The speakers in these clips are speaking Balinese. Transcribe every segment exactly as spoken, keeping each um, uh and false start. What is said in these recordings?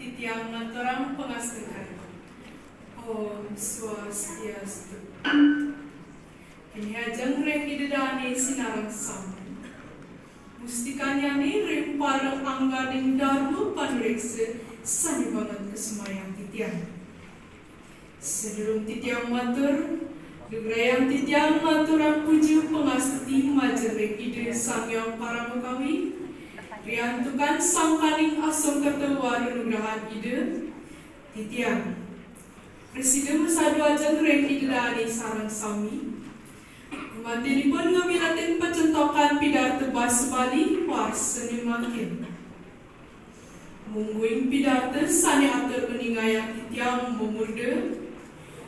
Titiang ngaturang pangastengan. Om Swastiastu. Kini ajeng ring Ida Dane sinareng sami. Mustikanyane ring para angganing Dharma Panureksa sane banget kasumayang titiang. Sadurung titiang matur, lugrayang titiang ngaturang puja pangastiti majeng ring Ida Sang Hyang Paramakawi, riantukan sangkaning asung kerta wara nugrahan Ida, titiang prasida masadu ajeng ring Ida Dane sareng sami. Gumantinipun ngamiletin pacentokan pidarta basa Bali warsa sane mangkin. Mungguing pidarta sane atur uningayang titiang mamurda,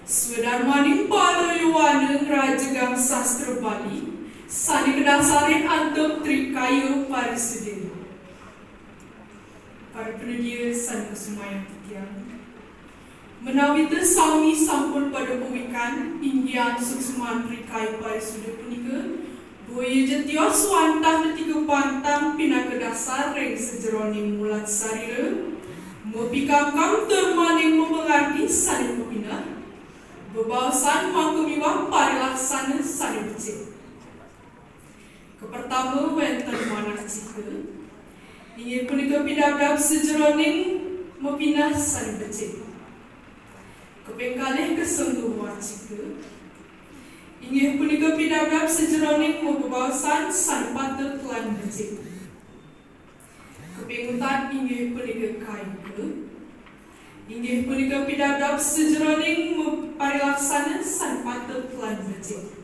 swadarmaning para yowana ngrajegang sastra Bali sane kadasarin antuk Trikaya Parisuda. Para panyedia sane kasumayang titiang. Menawi ta sami sampun pada pawikan inggihan suksman Trikaya Parisuda punika, boya ja tios wantah netika pantang pinaka dasar ring sajeroning mulat sarira, mapikangkang tur maning mapangarti sane mapineh, bebaosan maka miwah parilaksana sane becik. Kapertama wenten manah cika, inggih punika pidabdab sajeroning mapineh sane becik. Kaping kalih kasengguh wacika, inggih punika pidabdab sajeroning mabebaosan sane patut lan becik. Kaping untat inggih punika kayika, inggih punika pidabdab sajeroning me-, parilaksana sane patut lan becik.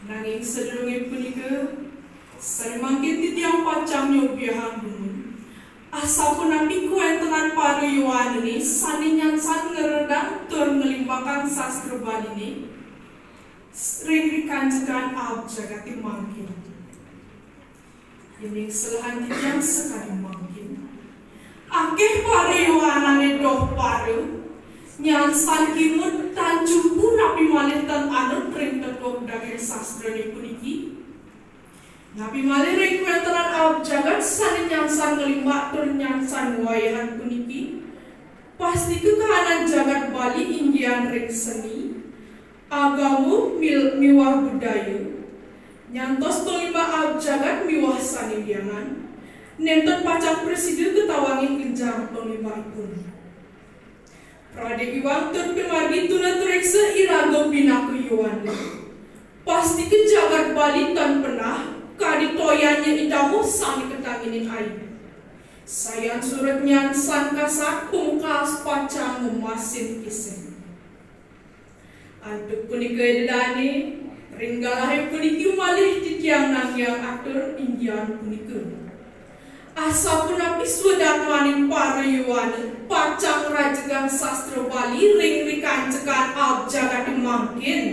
Nanging sadurunge punika, sane mangkin titiang pacang nyobiahang dumun, asapunapi kawentenan para yowanane sane nyansan ngredang tur nglimbakang sastra Baline ring rikancekan aab jagate mangkin. Yening selehan titiang sakadi mangkin. Akeh para yowanane doh para, nyansan kimud tan jumpu napi malih tan anut ring tekuk daging sastrane puniki. Napi malih ring kawentenan aab jagat sane nyansan nglimbak tur nyansan ngwayahang puniki. Pastika kahanan jagat Bali inggihan ring seni, agama mil-, miwah budaya, nyantos panglimbak aab jagat miwah sane lianan, nenten pacang prasida katawangin genjang panglimbakipun. Pradip iwang tur pamargi tuna tureksa iraga pinaka yowana. Pastika jagat Bali tan penah kadi toyan nyai dawuh sane katanginin ai. Sayan surut nyansan kasat pungkas pacang ngemasin kisah. Antuk punika Ida Dane, ring galahe puniki malih titiang nangiang atur inggihan punika. Asapunapi swadarmaning para yowana pacang ngrajegang sastra Bali ring rikancekan aab jagate mangkin.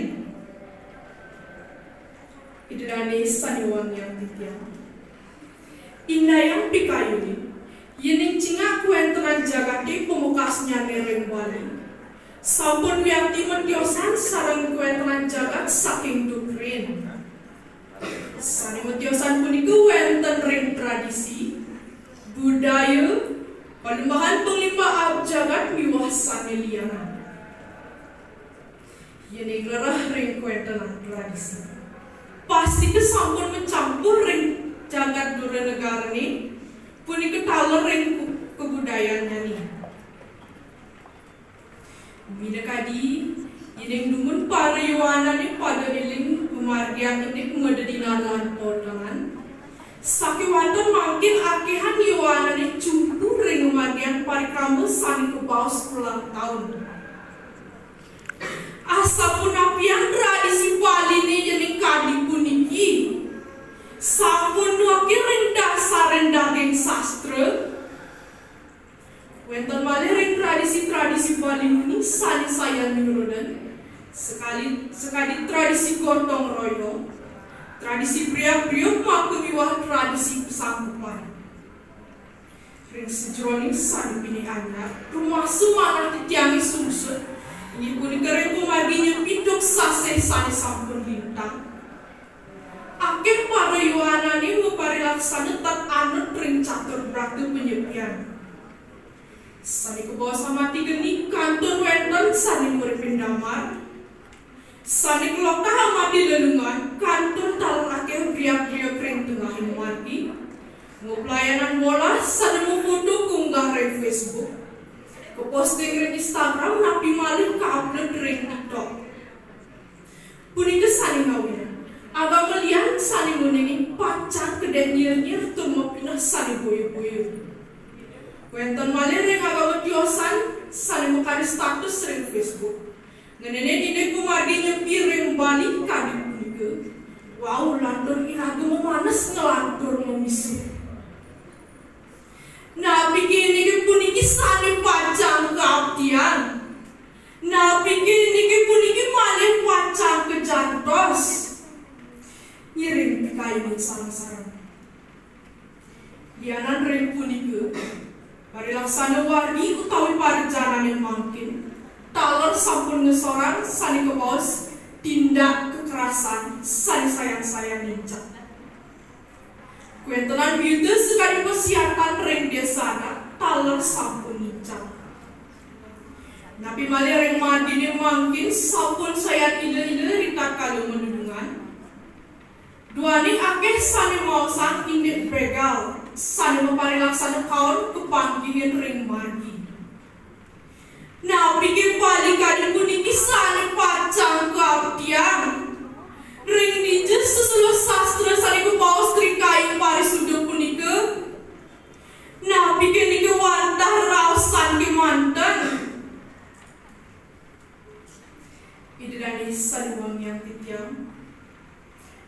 Ida Dane sane wangiang titiang. Indayang pikayunin, yening cingak kawentenan jagate pamekasnyane ring Bali, sampun wiakti matiosan sareng kawentenan jagat saking duk rin. Sane matiosan punika wenten ring tradisi, budaya, panembahan panglimbak aab jagat miwah sane lianan. Yening rereh ring kawentenan tradisi, pastika sampun macampur ring jagat dura negarane, punika taler ring ku-, kabudayannyane. Minakadi, yening dumun para yowanane pada eling pamargian indik madadinan lan potongan, sakewanten mangkin akehan yowanane cumpu ring ngamargiang parikrama sane kabaos ulang taun. Asapunapian tradisi Baline yening kadi puniki, sampun duake ring dasarin daging sastra. Wenten malih ring tradisi-tradisi Bali muni sane sayan miurudan, sekali, sekadi tradisi gotong royong, tradisi priak-priuk maka miwah tradisi pasangkepan. Ring sajeroning sane pinih anyar, rumasa manah titiange sumsut, inggih punika ring pamargi nyepi duk sasih sane sampun lintang. Akeh para yowanane maparilaksana tan anut ring catur brata panyepian. Sane kabaos amati geni kantun wenten sane murid pendamar. Sane kelokah amati lelungan kantun taler akeh briak-briak ring tengahing margi. Pelayanan bola sane mafoto kunggah ring Facebook. Kaposting ring Instagram napi malih ka-upload ring TikTok. Punika sane ngawinang agama lian sane nguningin pacang kedek nyir-nyir tur mapineh sane boya-boya. Wenten malih ring agama tiosan sane makadi status ring Facebook. Ngenenin indik pamargi nyepi ring Bali kadi punika. Wau lantur iraga mamanes nglantur mamisuh. Napike indik puniki sane pacang kaaptiang? Napike indik puniki malih pacang kajantos? Ngiring pikayunin sareng-sareng. Lianan ring punika, parilaksana wargi utawi parejanane mangkin taler sampun ngesorang sane kabaos tindak kekerasan sane sayan-sayan nincak. Kawentenan biuta sakadi pasiatan ring desa adat taler sampun nincak. Napi malih ring margine mangkin sampun sayan ila-ila ritatkala manunungan. Duaning akeh sane maosang indik begal sane maparilaksana kaon kapanggihin ring margi. Napike Bali kadi puniki sane pacang kaaptiang? Ring dija sesuluh sastra sane kabaos Tri Kayu Parisuda punika? Napike nika wantah raosan kemanten? Ida dane sane wangiang titiang.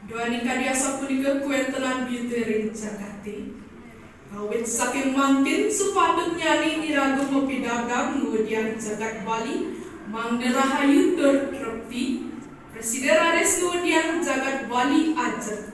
Duaning kadi asapunika kawentenan biuta ring jagate. Awit saking mangkin sapatutnyane iraga mapidabdab ngwediang jagat Bali mangda rahayu tur trepti. Prasida raris ngwediang jagat Bali ajeg.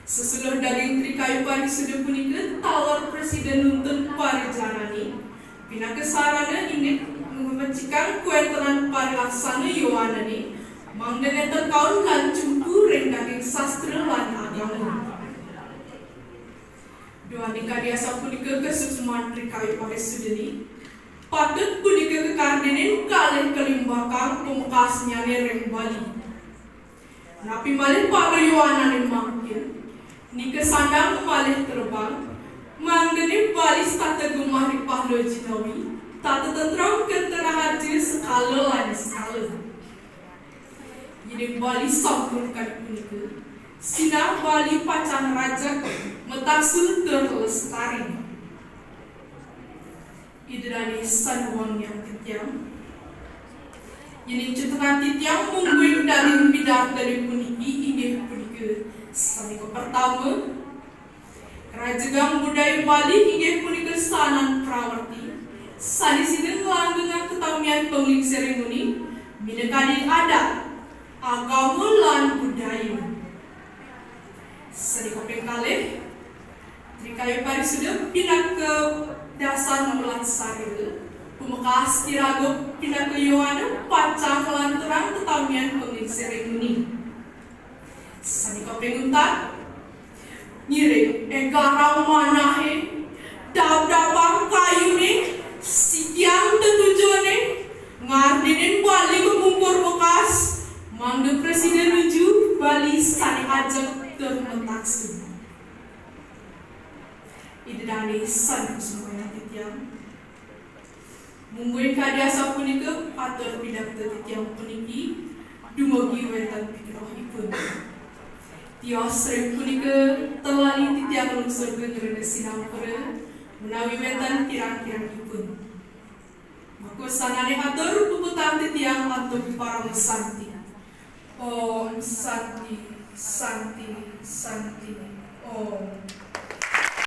Sesuluh daging Tri Kayu Parisuda punika taler prasida nuntun parejanane pinaka sarana indik ngamecikang kawentenan parilaksana yowanane mangda nenten kaon lan cumpu ring daging sastra lan agama. Duaning kadi asapunika kasuksman Tri Kayu Parisudane patut punika kakardinin kalih kalimbakang pamekasnyane ring Bali. Napi malih para yowanane mangkin, nika sandang malih terebang, mangdane Bali setata gemah ripah loh jinawi, tata tentrem kentena harja sekala lan sekala. Yening Bali sampun kadi punika, sinah Bali pacang rajeg, mataksu tur lestari. Ida dane sane wangiang titiang. Yening cutetang titiang mungguing daging pidartane puniki inggih punika sane kapertama, rajegang budaya Bali inggih punika sanan prawerti, sane sida nglanggengang katamian panglingsir ring nguni, minakadi adat, agama lan budaya. Sane kaping kalih, Tri Kayu Parisuda pinaka dasar nulat sarira, pamekas iraga pinaka yowana pacang nglanturang katamian panglingsir ring nguni. Sane kaping untat, ngiring egarang manahe, dabdabang kayune, sikiang tetujone, ngardinin Bali kapungkur wekas, mangda prasida nuju Bali sane ajeg tur mataksu. Ida dane sane kusumayang titiang. Mungguing kadi asapunika patur pidabda titiang puniki dumugi wenten pikenohipun. Tios ring punika tan lali titiang nglungsur geng rena sinampura menawi wenten kirang-kirangipun. Maka sanane atur puputang titiang antuk parama santi. Om Santi, Santi, Santi, Om.